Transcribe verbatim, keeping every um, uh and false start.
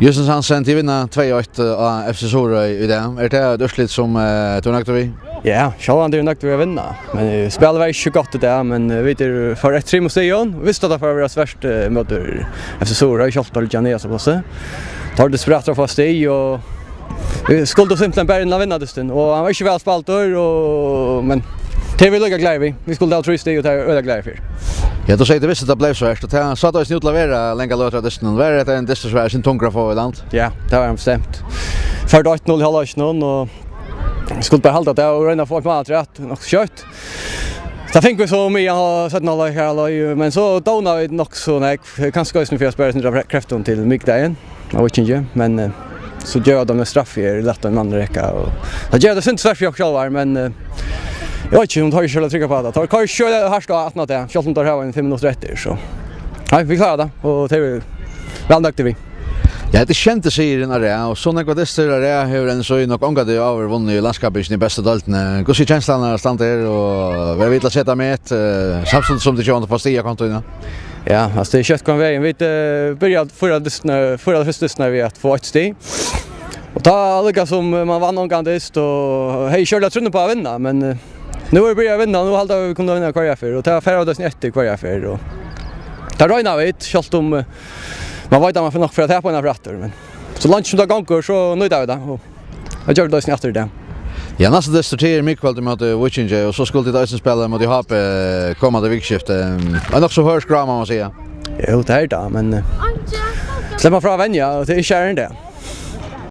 Justice Hansen, tit vinna tvey eitt á F C Suðuroy í dag. Er tað eitt úrslit sum, eh, tú ert nøgdur við? Ja, sjálvandi eri eg nøgdur við at vinna. Men, eh, spælið var ikki so gott í dag, men, eh, vit eru fóru eftir trimum stigum. Vistu at tað fór at vera svært, eh, móti F C Suðuroy, sjálvt tá tey liggja niðast á plássi. Tá er tað desperat at fáa stig, og vit skuldu simpelthen bara inn at vinna dystin, og hann var ikki væl spældur, og, men tað eru vit líka glaðir við. Vit skuldu hava trý stig, og tað eru vit øgiliga glaðir fyri. Ja, tú segði, tú visti, at tað bleiv svært, og tað sá eisini út til at vera langa løtu av dystinum. Var hetta ein dystur, sum var eitt sindur tungur at fáa í land? Ja, tað var hann bestemt. Førdu eitt null í hálvleikinum, og vit skuldu bara halda tað og royna at fáa eitt mál afturat nokk so skjótt. Tað fingu vit so um í seinna hálvleik, men so dovnaðu vit nokk so nógv, kanska eisini fyri at spara eitt sindur av kreftum til mikudagin á Víkingi, men, eh, so geva teir ein straffu her, lata ein mann reka, og tað ger tað sindur svært fyri okkum sjálvar, men, eh, eg veit ikki um teir ikki eru trygg á tað. Teir koyra ikki so hart á aftan á tað, sjálvt um teir hava ein fimm minuttir eftir, so. Nei, vit klára tað, og tað eru vit væl nøgdir við. Ja, hetta er sjendi sigurin á rað, og so nógvar dystir á rað hevur N S Í nokk ongantíð áður vunnið í landskappingini í bestu deildini. Hvussu er kenslan at standa her og vera við til at seta met, eh, samstundis sum tit sjálvandi fáa stig á kontoina? Ja, altso, tað er skjótt komið vegin. Vit, eh, byrjaðu fýra dystirnar, fýra fyrstu dystirnar við at fáa eitt stig. Og tá líka sum, eh, man vann ongan dyst, og hevði ikki øgiliga trúnna á at vinna, men, eh, nú eru vit byrjaðir at vinna, og nú halda vit, vit kunnu vinna hvørja ferð, og tað fara vit eisini eftir hvørja ferð, og tað royna vit, sjálvt um, eh, man veit at man fer nokk fyri at tapa eina ferð aftur, men so leingi sum tað gongur, so nýta vit tað, og tað gjørdu vit eisini aftur í dag. Ja, næsta dystur, tað er miðkvøldið móti Víkingi, og so skulu tit eisini spæla móti H B komandi vikuskifti. Ein nokk so hørð skrá, má man siga. Jú, tað er tað, men, eh, sleppur man frá at venja, og tað er ikki verri enn tað.